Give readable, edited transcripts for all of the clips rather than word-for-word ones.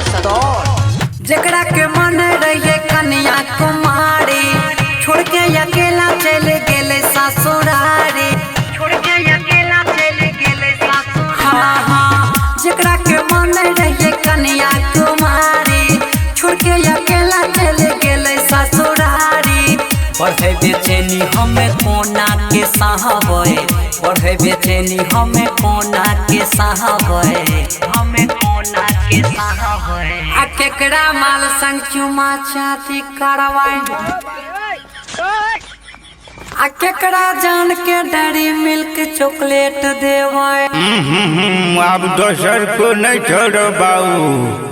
सदौर। जेकरा के मन रहिए कन्या कुमारी, छोड़ के अकेला चले गेले ससुरारी, छोड़ के अकेला चले गेले ससुरारी। हाँ हाँ, जेकरा के मन रहिए कन्या कुमारी, छोड़ के अकेला चले गेले ससुरारी। बढ़े बेचैनी हमें कोना के सहबै, बढ़े बेचैनी हमें कोना के सहबै, हमें कोना के सहबै। आ केकरा माल संग चुमा चाटी करवाई, आ केकरा जान के डेरी मिल्क चॉकलेट देबै। आब दोसर को नहीं छोड़बाऊ।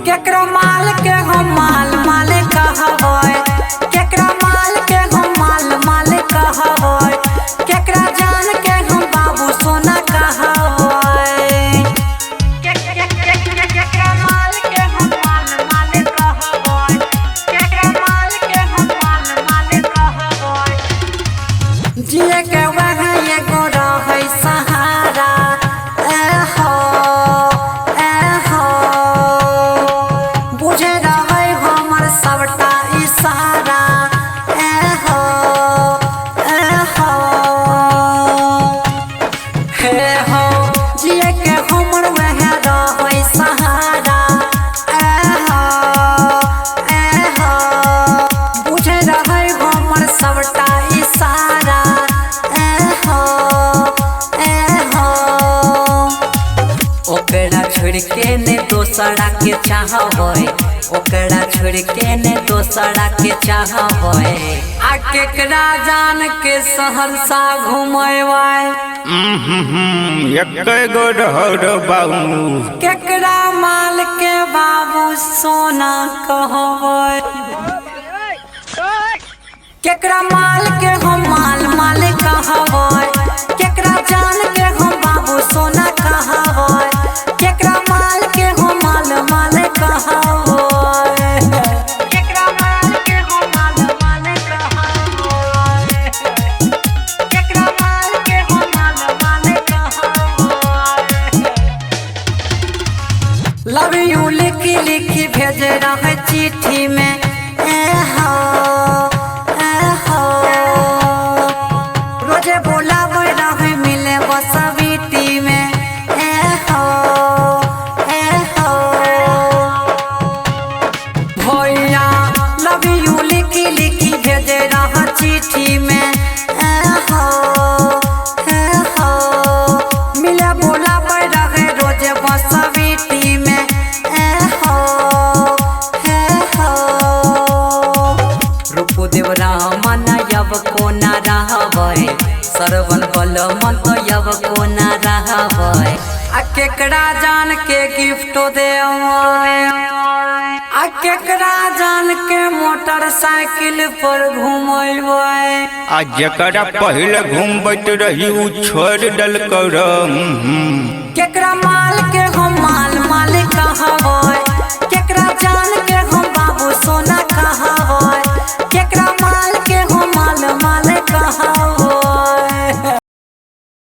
केकरा माल के हम माल माल कहबै, केकरा माल के हम माल माल कहबै, केकरा जान के हम बाबू सोना कहबै। केकरा माल के हम माल माल कहबै, केकरा माल के हम माल माल कहबै। जिए के वह एगो रहै सहारा, ए हो ए हो, बुझे रहै हमर सबटा इशारा, ए हो ए हो, हे हो। जिए के हमर वह रहै सहारा, ए हो ए हो, बुझे रहै हमर सबटा इशारा, ए हो ए हो। ओकरा छोड़ के ने दोसरा के चाहबै, ओकरा छोड़ के ने दोसरा के चाहबै। आ केकरा जान के सहरसा घुमेबै, एके गो रहौ बाऊ। केकरा माल के बाबू सोना कहबै, केकरा माल के हम माल माल कहबै, केकरा जान के हम बाबू सोना कहबै, केकरा माल के हम माल माल कहबै, केकरा माल के हम माल माल कहबै, केकरा माल के हम माल माल कहबै। लव you लिखी लिखी भेज रहे चिट्ठी में, ए हो ए हो, रोजे बोलावे रहे मिले बस बीटी में, ए हो ए हो। भैया लव you लिखी लिखी भेज रहे चिट्ठी में, ए हो ए हो, मिले बोलावे रहे रोजे बस बीटी में, ए हो ए हो। रूपो देव रामन यब कोना रहबै, सरवन बल मन यब कोना रहबै। आ केकरा जान के गिफ्ट देबै, आ केकरा जान के मोटरसाइकिल पर घुमेबै। आ जकरा पहिले घूमबैत रही उ छोड़ देलकौ। केकरा माल के